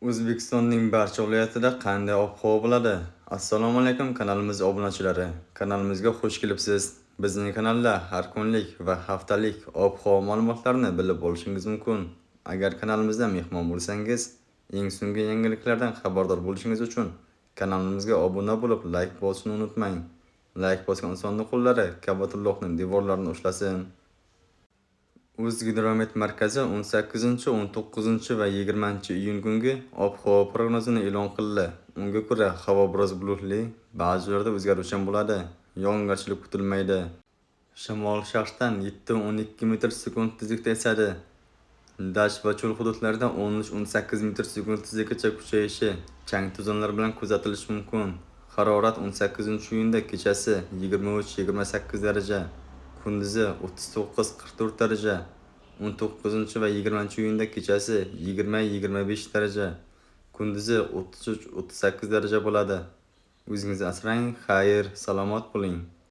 O'zbekistonning barcha viloyatida qanday ob-havo bo'ladi? Assalomu alaykum kanalimiz obunachilari. Kanalimizga xush kelibsiz. Bizning kanalda har kunlik va haftalik ob-havo ma'lumotlarini bilib olishingiz mumkin. Agar kanalimizda mehmon bo'lsangiz, eng so'nggi yangiliklardan xabardor bo'lishingiz uchun kanalimizga obuna bo'lib, like bosishni unutmang. Like bosgan insonning qo'llari Ka'batullohning devorlarini ushlasin. O'zgidromet markazi 18, 19 va 20 iyun kungi ob-havo prognozini e'lon qildi. Unga ko'ra, havo biroz bulutli, ba'zi joylarda o'zgaruvchan bo'ladi. Yog'ingarchilik kutilmaydi. Shamol sharqdan 7-12 metr sekund tezlikda esadi. Dasht va cho'l hududlarida 13-18 metr sekund tezlikgacha kuchayishi, chang to'zonlar bilan kuzatilishi mumkin. Harorat 18 iyunda kechasi 23-28 daraja, kunduzi 39-44 daraja, 19 va 20 iyunda kechasi 20-25 daraja, kunduzi 33-38 daraja bo'ladi. O'zingizni asrang, xayr, salomat bo'ling.